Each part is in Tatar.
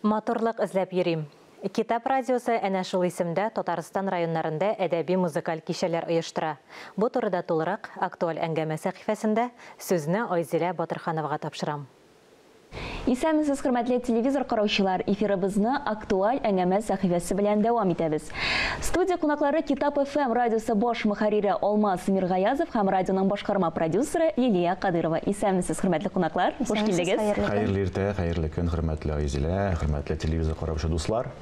Матурлык эзләп йөрим. Китап радиосы әнә шул исемдә Татарстан районнарында әдәби музыкаль кичәләр оештыра. Бу турыда тулырак Актуаль әңгәмә сәхифәсендә сүзне Айзилә Батырхановага тапшырам. Исәнмесез, хөрмәтле телевизор караучылар! Эфирыбызны Актуаль әңгәмә сәхифәсе белән дәвам итәбез. Студия кунаклары Китап FM радиосы баш мөхәррире Алмаз Миргаязов һәм радионың башкарма продюсеры Лилия Кадырова. Исәнмесез, хөрмәтле кунаклар! Хуш килдегез! Хәерле иртә, хәерле көн, хөрмәтле Айзилә, хөрмәтле телевизор караучы дуслар!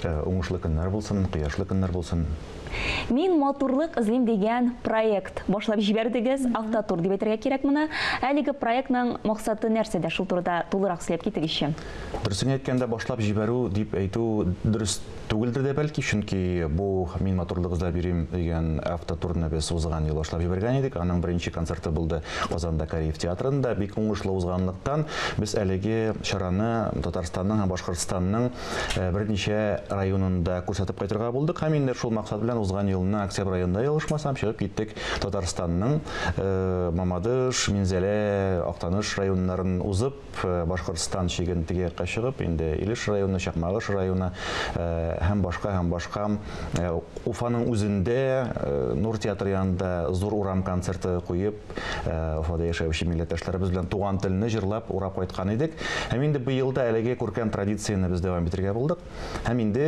Уңышлы көннәр булсын, кояшлы көннәр булсын. Мин матурлык эзлим дигән проект башлап җибәрдегез, автотур дип әйтергә кирәк моны. Әлеге проектның максаты нәрсәдә? Шул турыда тулырак сөйләп китегезче. Дөресен әйткәндә, башлап җибәрү дип әйтү дөрес түгелдер дә бәлки, чөнки бу Мин матурлык эзләп йөрим дигән автотурны без узган ел башлап җибәргән идек. Аның беренче концерты булды Казанда Кариев театрында. Бик уңышлы узганлыктан, без әлеге чараны Татарстанның һәм Башкортстанның берничә районында күрсәтеп кайтырга булдык һәм инде шул максат белән узган елны октябрь аенда, ялгышмасам, чыгып киттек Татарстанның Мамадыш, Минзәлә, Актаныш районнарын узып, Башкортстан чиген теге якка чыгып, инде Илеш районы, Чакмагыш районы һәм башка һәм башка. Уфаның үзендә Нур театры янында зур урам концерты куеп, Уфада яшәүче милләттәшләребез белән туган телне җырлап, урап кайткан идек. Һәм инде быел да әлеге күркәм традицияне без дәвам итәргә булдык. Һәм инде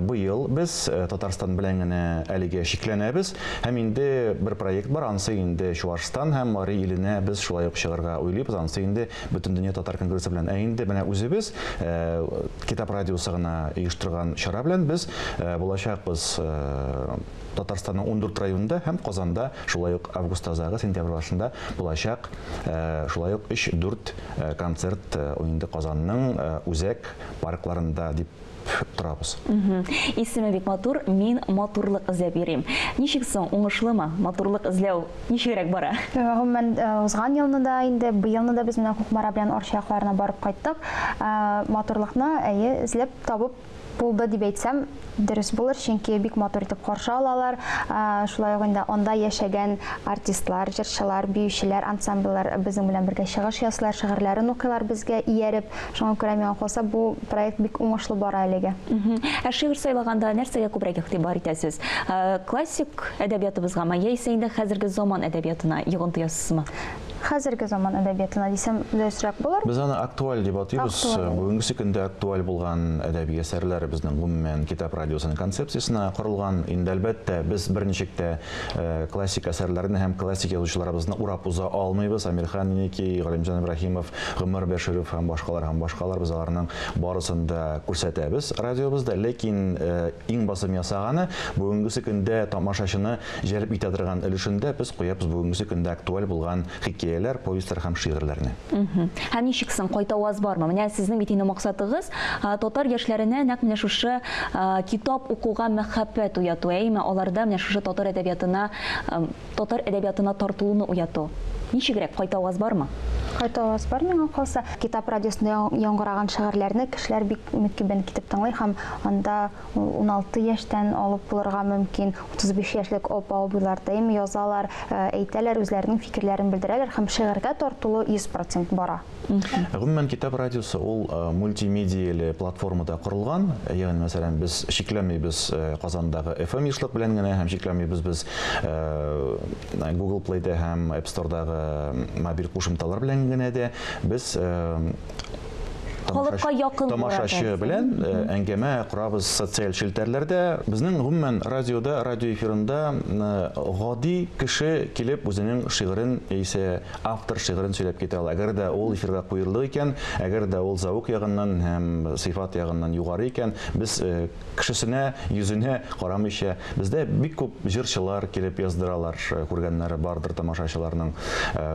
быел без Татарстан белән генә әлегә чикләнәбез. Һәм инде бер проект бар, ансы инде Чуашстан һәм Мари иленә без шулай ук чыгарга уйлыйбыз. Ансы инде Бөтендөнья татар конгрессы белән. Ә инде менә үзебез Китап радиосы гына оештырган чара белән без булачакбыз Татарстанның 14 районында һәм Казанда шулай ук август азагы, сентябрь башында булачак шулай ук 3-4 концерт инде Казанның үзәк паркларында дип торабыз. Исеме бик матур, Мин матурлык эзләп йөрим. Ничек соң, уңышлымы? Матурлык эзләү ничегрәк бара? Гомумән, узган елны да инде, быелны да без менә Кукмара белән Арча якларына барып кайттык. Матурлыкны, әйе, эзләп табып булды дип әйтсәм, дөрес булыр, чөнки бик матур итеп каршы алалар. Шулай ук инде анда яшәгән артистлар, җырчылар, биючеләр, ансамбльләр безнең белән бергә чыгыш ясыйлар, шигырьләрен укыйлар безгә ияреп. Шуңа күрә миңа калса, бу проект бик уңышлы бара әлегә. Ә шигырь сайлаганда нәрсәгә күбрәк игътибар итәсез? Классик әдәбиятыбызгамы, яисә инде хәзерге заман әдәбиятына йогынты ясыйсызмы? Хәзерге заман әдәбиятына дисәм, дөресрәк булыр. Без аны актуаль дип атыйбыз. Бүгенгесе көндә актуаль булган әдәби әсәрләр безнең гомумән Китап радиосының концепциясенә корылган. Инде, әлбәттә, без берничек тә классик әсәрләрне һәм классик язучыларыбызны урап уза алмыйбыз. Әмирхан Еники, Галимҗан Ибраһимов, Гомәр Бәширов һәм башкалар һәм башкалар, без аларның барысын да күрсәтәбез радиобызда. Ләкин иң басым ясаганы, бүгенгесе көндә тамашачыны җәлеп итә торган өлешендә без куябыз бүгенгесе көндә актуаль булган хикәяләр, повестьлар һәм шигырьләрне. Һәм ничек соң, кайтаваз бармы? Менә сезнең бит инде максатыгыз, татар яшьләренә нәкъ менә шушы китап укуга мәхәббәт уяту, әйеме? Аларда менә шушы татар әдәбиятына, татар әдәбиятына тартылуны уяту. Ничегрәк, кайтаваз бармы? Кайтаваз бар, миңа калса. Китап радиосында яңгыраган шигырьләрне кешеләр бик мөкиббән китеп тыңлый һәм анда 16 яшьтән алып булырга мөмкин, 35 яшьлек апа-абыйлар даими язалар, әйтәләр, үзләренең фикерләрен белдерәләр һәм шигырьгә тартылу 100 процент бара. Гомумән, Китап радиосы ул мультимедияле платформада корылган. Ягъни, мәсәлән, без чикләнмибез Казандагы FM ешлык белән генә һәм чикләнмибез без Google Play-дә һәм App Store-дагы мобиль кушымталар белән генә дә. Без халыкка якын тамашачы белән әңгәмә корабыз социаль челтәрләрдә. Безнең гомумән радиода, радио эфирында гади кеше килеп үзенең шигырен яисә автор шигырен сөйләп китә ала. Әгәр дә ул эфирга куелды икән, әгәр дә ул зәвык ягыннан һәм сыйфат ягыннан югары икән, без кешесенә, йөзенә карамыйча, бездә бик күп җырчылар килеп яздыралар, күргәннәре бардыр тамашачыларның.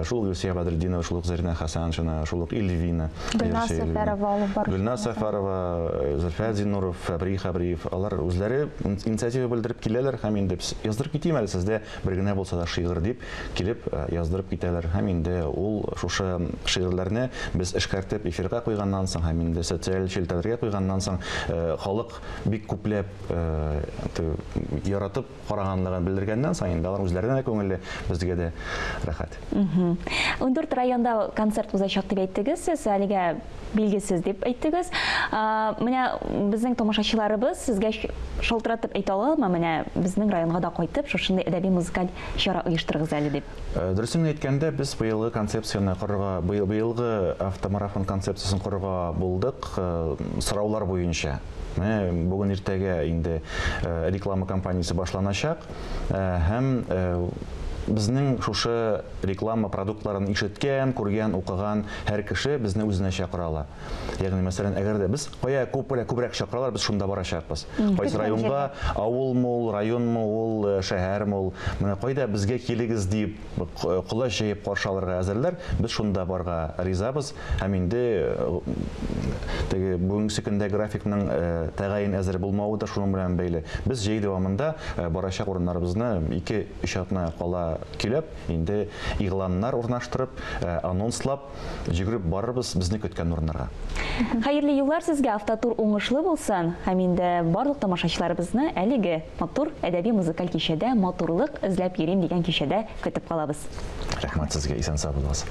Шул ук Илсөя Бәдретдинова, шул ук Зәринә Хәсәншина, шул ук Эльвина. Гөлназ Сәфәрова алып баручы. Гөлназ Сәфәрова, Зөлфәт Зиннуров, Фәбри Хәбриев, алар үзләре инициатива белдереп киләләр һәм инде яздырып китим әле сездә бер генә булса да шигырь дип килеп яздырып китәләр. Һәм инде ул шушы шигырьләрне без эшкәртеп эфирга куйганнан соң һәм инде социаль челтәрләргә куйганнан соң халык бик күпләп яратып караганлыгын белдергәннән соң инде алар үзләренә дә күңелле, безгә дә рәхәт. 14 районда концерт узачак дип әйттегез сез, әлегә билгесез. йөрисез дип әйттегез. Менә безнең тамашачыларыбыз сезгә шалтыратып әйтә аламы, менә безнең районга да кайтып, шушындый әдәби музыкаль чара оештырыгыз әле дип? Дөресен генә әйткәндә, без быелгы концепцияне корырга, быелгы автомарафон концепциясен корырга булдык сораулар буенча. Менә бүген иртәгә инде реклама кампаниясе башланачак һәм безнең шушы реклама продуктларын ишеткән, күргән, укыган һәр кеше безне үзенә чакыра ала. Ягъни, мәсәлән, әгәр дә без кая күбрәк чакыралар, без шунда барачакбыз. Кайсы районга, авылмы ул, районмы ул, шәһәрме ул, менә кайда безгә килегез дип колач җәеп каршы алырга әзерләр, без шунда барга ризабыз. Һәм инде теге бүгенге көндә графикның тәгаен әзер булмавы да шуның белән бәйле. Без җәй дәвамында барачак урыннарыбызны 2-3 атна кала килеп, инде игъланнар урнаштырып, анонслап, йөгереп барырбыз безне көткән урыннарга. Хәерле юллар сезгә, автотур уңышлы булсын. Һәм инде барлык тамашачыларыбызны әлеге матур әдәби музыкаль кичәдә матурлык эзләп йөрим дигән кичәдә көтеп калабыз. Рәхмәт сезгә, исән сау булыгыз.